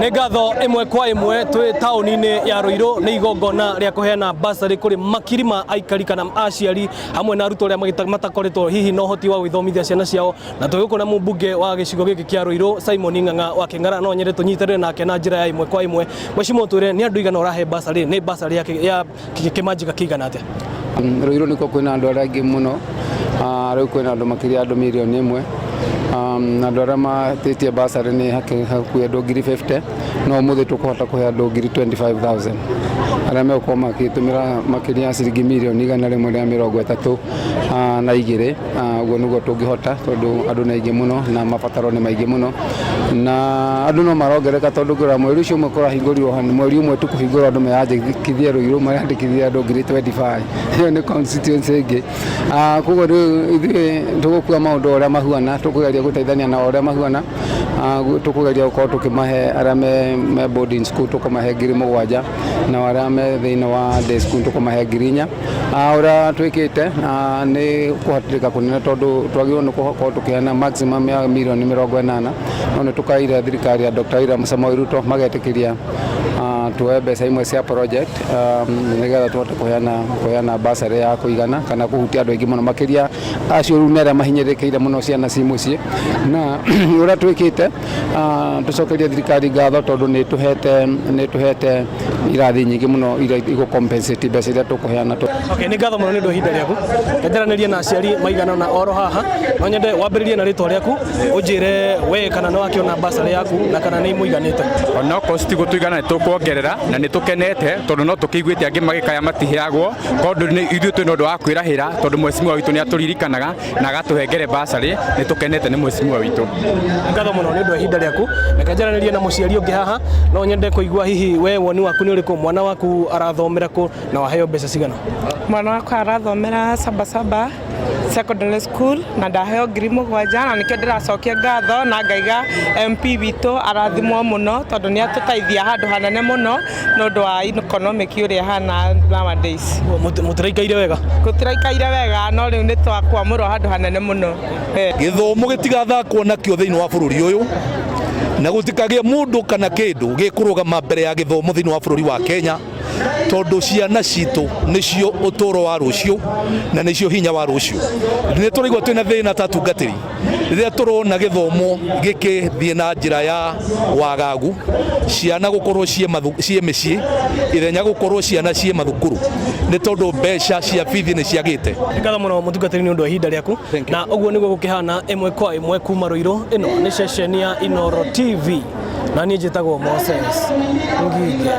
Nĩ ngatho ĩmwe kwa ĩmwe twĩ taũni-inĩ ya Ruiru nĩ igongona rĩa kũheana basarĩ kũrĩ makiri ma aikari kana aciari hamwe na arutwo arĩa matakoretwo hihi na ũhoti wa gwĩthomithia ciana ciao, na twĩ gũkũ na mũmbunge wa gĩcigo gĩkĩ kĩa Ruiru Simon Ng'ang'a wa Kĩng'ara. No nyende tũnyitanĩre nake na njĩra ya ĩmwe kwa ĩmwe. Mheshimiwa, twĩre nĩ andũ igana ũrahe basarĩ, nĩ basarĩ ya kĩmanjĩka kĩigana atĩa? Ruiru nĩkuo kwĩna andũ arĩa aingĩ mũno. Rĩu kwĩna andũ makĩria andũ mirioni 1. Andũ arĩa matĩtie basarĩ nĩ hakuhĩ andũ 50,000, no ũmũthĩ tũkũhota kũhe andũ 25,000 arĩa megũkorwo magĩtũmĩra makĩria ya ciringi mirioni 132. Ũguo nĩguo tũngĩhota, tondũ andũ nĩ aingĩ mũno na mabataro nĩ maingĩ mũno, na andũ no marongereka, tondũ ngĩrora mweri ũcio ũmwe kũrahingũrirwo, mweri ũmwe tu kũhingũrwo, andũ meyandĩkithie Ruiru, marandĩkithia andũ 25,000. Ĩyo nĩ constituency ĩngĩ. Koguo rĩu ithuĩ tũgũkua maũndũ ũrĩa mahuana, tũkũgeria gũteithania na ũrĩa mahuana. Tũkũgeria gũkorwo tũkĩmahe arĩa me boarding school tũkũmahe 7,000, na arĩa me thĩinĩ wa day school tũkũmahe 4,000. Ũrĩa twĩkĩte nĩ kũhatĩrĩka kũnene, tondũ twagĩrĩirwo nĩ gũkorwo tũkĩheana maximum ya mirioni 80, no nĩ tũkaire thirikari ya Dr. William Samoei Ruto magetĩkĩria tuoe mbeca imwe cia project nĩgetha tũhote kũheana basarĩ ya kũigana kana kũhutia andũ aingĩ mũno, makĩria acio rĩu nĩ arĩa mahinyĩrĩrĩkĩire mũno, ciana ci mũciĩ. Na ũrĩa twĩkĩte, tũcokerie thirikari ngatho tondũ nĩ tũhete irathi nyingĩ mũno iria igũ compensate mbeca iria tũkũheana. Okay, nĩ ngatho mũno nĩ ũndũ wa ihinda rĩaku. Njanjĩranĩrie na aciari maigana ũna oro haha. No nyende wambĩrĩrie na rĩtwa rĩaku, ũnjĩre we kana nĩ wakĩona basarĩ yaku na kana nĩ imũiganĩte. Onokorwo citigũtũigana, nĩ tũkuongerera, na nĩ tũkenete tondũ no tũkĩiguĩte angĩ magĩkaya matiheagwo. Tondũ ithuĩ twĩna ũndũ wa kwĩrahĩra, tondũ mheshimiwa witũ nĩ atũririkanaga na agatũhengere basarĩ. Nĩ tũkenete nĩ mheshimiwa witũ. Ngatho mũno nĩ ũndũ wa ihinda rĩaku. Reke njaranĩrie na mũciari ũngĩ haha. No nyende kũigua hihi we woni waku nĩ ũrĩkũ, mwana waku arathomera kũ na waheo mbeca cigana? Mwana wakwa arathomera Sabasaba Secondary School na ndaheo 7,000, na nĩkĩo ndĩracokia ngatho na ngaiga MP witũ arathimwo mũno, tondũ nĩ atũteithia handũ hanene mũno nĩ ũndũ wa economic ũrĩa ĩhana nowadays. Mũtiraikaire wega? Gũtiraikaire wega, no rĩu nĩ twakwamũrwo handũ hanene mũno. Gĩthomo gĩtigathakwo nakĩo thĩinĩ wa bũrũri ũyũ, na gũtikagĩe mũndũ kana kĩndũ gĩkũrũgama mbere ya gĩthomo thĩinĩ wa bũrũri wa Kenya, tondũ ciana citũ nĩcio ũtũũro wa rũciũ na nĩcio hinya wa rũciũ. Nĩ tũraigua twĩna thĩna ta atungatĩri rĩrĩa tũrona gĩthomo gĩkĩthiĩ na njĩra ya wagagu, ciana gũkorwo ciĩ mĩciĩ ithenya gũkorwo ciana ciĩ mathukuru, nĩ tondũ mbeca cia bithi nĩ ciagĩte. Ngatho mũno, mũtungatĩri, nĩ ũndũ wa ihinda rĩaku. Na ũguo nĩguo gũkĩhana ĩmwe kwa ĩmwe kuma Ruiru. Ĩno nĩ ceceni ya Inooro TV na niĩ njĩtagwo Moses Ngige.